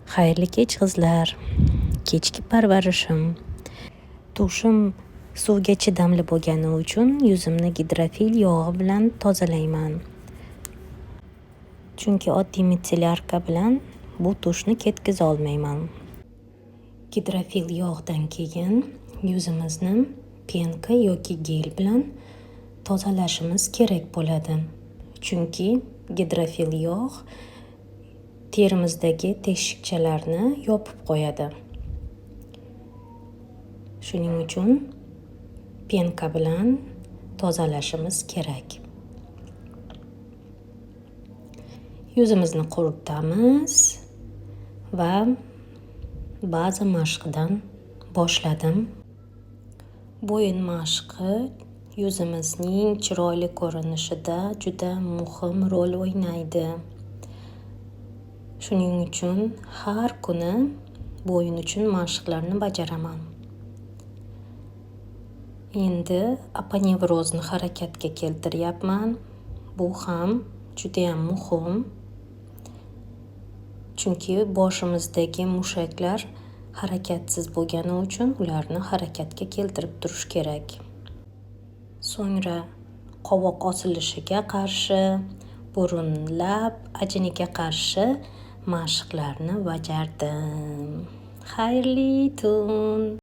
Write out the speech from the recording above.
Xayrli kech, qizlar. Kechki parvarishim. Tushim suvga chidamli bo'lgani uchun yuzimni gidrofil yog'i bilan tozalayman. Chunki oddiy мицеллярка bilan bu tushni ketkazolmayman. Gidrofil yog'dan keyin yuzimizni пенка yoki gel bilan tozalashimiz kerak bo'ladi. Chunki gidrofil yog' terimizdagi teshikchalarni yopib qo'yadi. Shuning uchun пенка bilan tozalashimiz kerak. Yuzimizni quritamiz va baza mashqidan boshladim. Bo'yin mashqi yuzimizning chiroyli ko'rinishida juda muhim rol o'ynaydi. Shuning uchun har kuni bo'yin uchun mashqlarni bajaraman. Endi aponevrozni harakatga keltiryapman. Bu ham judayam muhim. Chunki boshimizdagi mushaklar harakatsiz bo'lgani uchun ularni harakatga keltirib turish kerak. So'ngra qovoq osilishiga qarshi, burun, lab ajiniga qarshi mashqlarni bajardim. Xayrli tun.